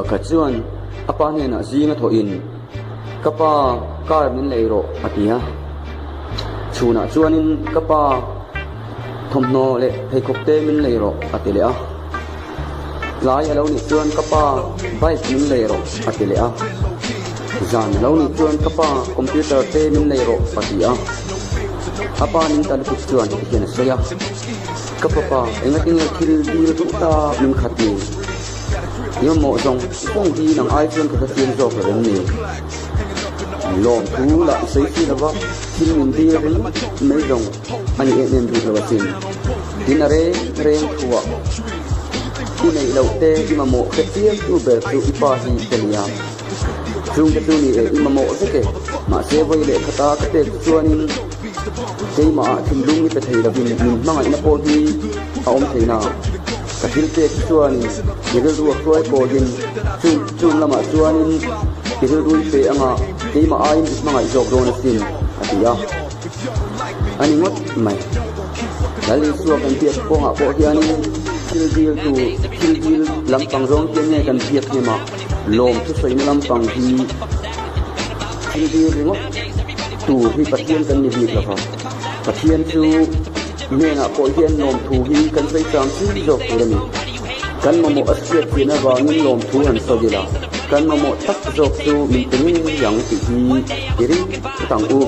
Pakhat chuan a pa hnenah zing a thawhin, Ka pa, car min lei rawh, a ti a. Chhunah chuanin, Ka pa, thawmhnaw leh pheikhawk te min lei rawh, a ti leh a. Tlai a lo nih chuan, Ka pa, bike min lei rawh, a ti leh a. Zan a lo nih chuan, Ka pa, computer te min lei rawh, a ti a. A pa ning ta lutuk chuan heti hian a sawi a, Ka fapa, engatinge thil dil duh tak min khat ni? I mamawh zawng zawng hi nang ai chuan ka hrethiam zawk lo em ni? Lawm thu lah i sawi si lova, thil min dil ringawt mai zawng a ni em em bik lo asin. Tin a reng reng thuah i neih loh te i mamawh hrethiam tu ber chu i pa hi ka nia. Chungte chu ni e i mamawh vek e, mahse vawi leh khata ka pek chu chuanin keimahah thinlung i pe thei lovin min hmangaihna pawh hi a awm thei na. Ka thil pek chuanin i rilru a hruai pawhin chung chung lamah chuanin i rilru i pe anga keimah aiin i hmangaih zawk dawn asin, a ti a. A ni ngawt mai. Lal Isua kan biak kawngah pawh hianin thil dil tur, thil dil lampang zawng hian nge kan biak hnem a, lawm thusawina lampang hi thil dil ringawt tur hi Pathian kan ni bik lo va. Pathian chu. Hnenah pawh hian lawmthu hi kan sawi chang fur zawk tur a ni. Kan mamawh a hriat chian avangin lawmthu han sawi ila, kan mamawh tak zawk chu min pe ngei ang tih hi i ring phawt ang u.